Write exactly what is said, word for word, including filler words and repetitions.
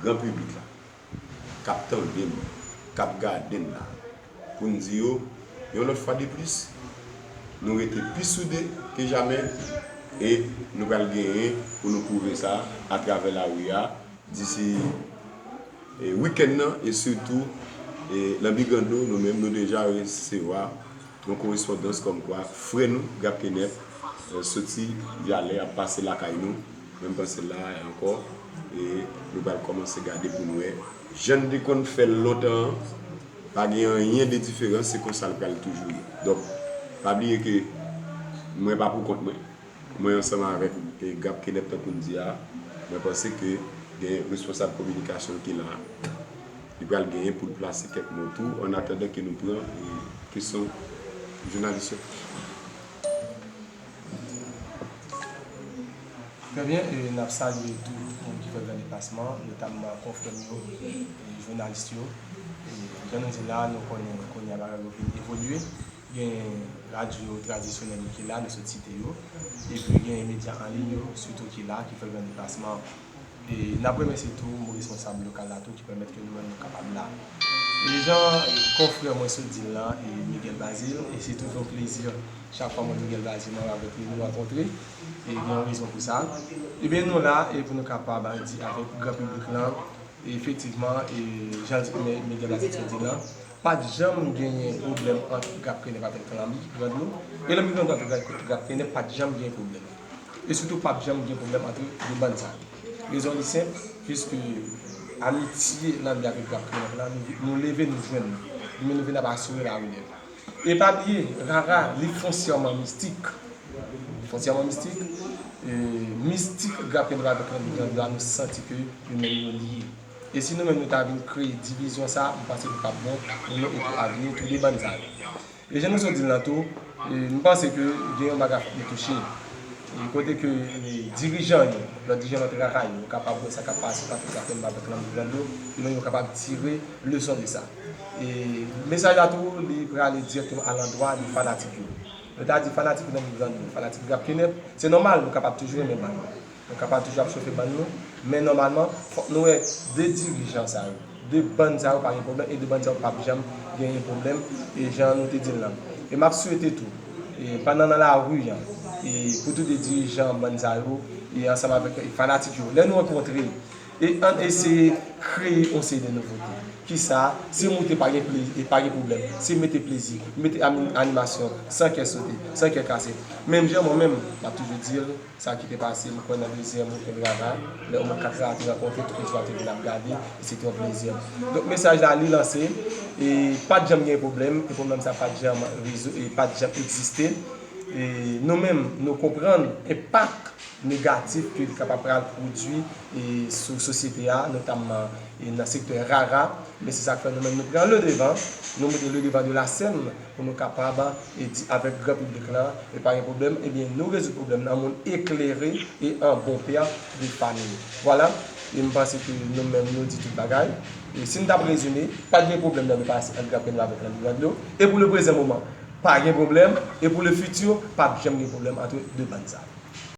gran piblik la, k ap tande m, k ap gade m la, pou n di yo, yon lòt fwa de plis, nou rete pi soude ke jamè, e nou pral genyen pou nou pwouve sa atravè lari a, disi, e, wikenn nan, e sitou, e, nan Bigando, nou menm, nou deja resevwa yon korespondans kòmkwa frè nou, Grap Kenèp, e, soti Vyalè, ap pase lakay nou. Menm panse la ankò, e nou pral kòmanse gade pou n wè. Jan n te konn fè l lontan an, pa gen anyen de diferans, se konsa l pral toujou ye. Donk, pa bliye ke mwen pa pou kont mwen. Mwen ansanm avèk, e, Grap Kenèp, tankou n di a, mwen panse ke gen responsab kominikasyon ki la. Li pral genyen pou l plase kèk mo tou, an atandan ke nou pran, e, kesyon jounalis yo. Trè byen, e n ap salye tout moun ki fè gran deplasman, notamman konfrè m yo, e jounalis yo. E jan nou di la, nou konnen kounye a bagay yo vin evolye. Gen radyo tradisyonèl yo ki la, nou sot site yo. Epi gen medya an liy yo, sitou ki la, ki fè gran deplasman. E n ap remèsye tou responsab lokal la tou ki pèmèt ke nou menm nou kapab la. E jan konfrè mwen sot di l lan, e Miguel Bazil, e se toujou yon plezi chak fwa mwen Miguel Bazil mwen avèk li nou rankontre, e gen yon rezon pou sa. Ebyen nou la, e pou nou kapab di avèk gran piblik lan, e efektivman, e jan Miguel Bazil sot di l lan, pa t janm genyen pwoblèm ant Grap Kenèp avèk Lanbi Grann Dlo, e Lanbi Grann Dlo avèk Grap Kenèp pa t janm genyen pwoblèm. E sitou p ap janm gen pwoblèm ant de bann sa yo. Rezon li senp, piske amitye Lanbi avèk Grap Kenèp la, nou, nou leve, nou jwenn li. Nou menm nou vin ap asire larelèv. E pa bliye, Rara, li fonsyèman mistik. Fonsyèman mistik, e, mistik Grap Kenèp avèk Lanbi Grann Dlo a, nou santi ke yo menm yo lye. E si nou menm nou ta vin kreye divizyon sa, m panse li p ap bon pou nou e pou avni tou de bann sa yo. E jan nou sot di l lan tou, e, m panse ke gen yon bagay fòk nou touche. E kote ke, e, dirijan yo, lòt dirijan lòt rara yo, yo kapab wè sa k ap pase, pa tout sa fè m avèk Lanbi Grann Dlo, e yo kapab tire leson de sa. E mesaj la tou, li prale dirèkteman a landwa de fanatik yo. Nou ta di fanatik Lanbi Grann Dlo, fanatik Grap Kenèp, se nòmal, nou kapab toujou renmen bann nou. Nou kapab toujou ap chofe bann nou, men nòmalman, fòk nou wè de dirijan sa yo, de bann sa yo pa gen pwoblèm, e de bann sa yo p ap janm genyen pwoblèm, e jan nou te di l lan. E m ap swete tou, e pandan nan lari a, e pou tou de dirijan bann sa yo, e ansanm avèk, e fanatik yo, lè nou rankontre, e ann eseye kreye yon seri de nouvote. Kisa? Se moute pa gen plezi, e pa gen pwoblèm. Se mete plezi, mete ani-, animasyon, san kè sote, san kè kase. Menm jan mwen menm, m ap toujou di l, sa ki te pase, m kwè nan dezyèm wikenn Rara, lè omwen kat Rara te rankontre, tout Listwa te vin ap gade, e se te yon plezi. Donk, mesaj la, li lanse, e pa t janm gen pwoblèm, e pwoblèm sa pa t janm rezo-, e pa t janm egziste. E nou menm, nou konprann enpak negatif ke li kapab pral pwodui, e sou sosyete a, notamman, e nan sektè Rara. Men se sa k fè nou menm, nou pran le devan, nou mete le devan de la sèn, pou nou kapab, e di avèk gran piblik lan, e pa gen pwoblèm, ebyen, nou rezoud pwoblèm nan, moun eklere e an bon pè de fanmi. Vwala, e m panse ke nou menm, nou di tout bagay. E si n t ap rezime, pa t gen pwoblèm nan lepase ant Grap Kenèp avèk Lanbi Grann Dlo. E pou le prezan moman, pa gen pwoblèm. E pou le fiti, p ap janm gen pwoblèm ant de bann sa.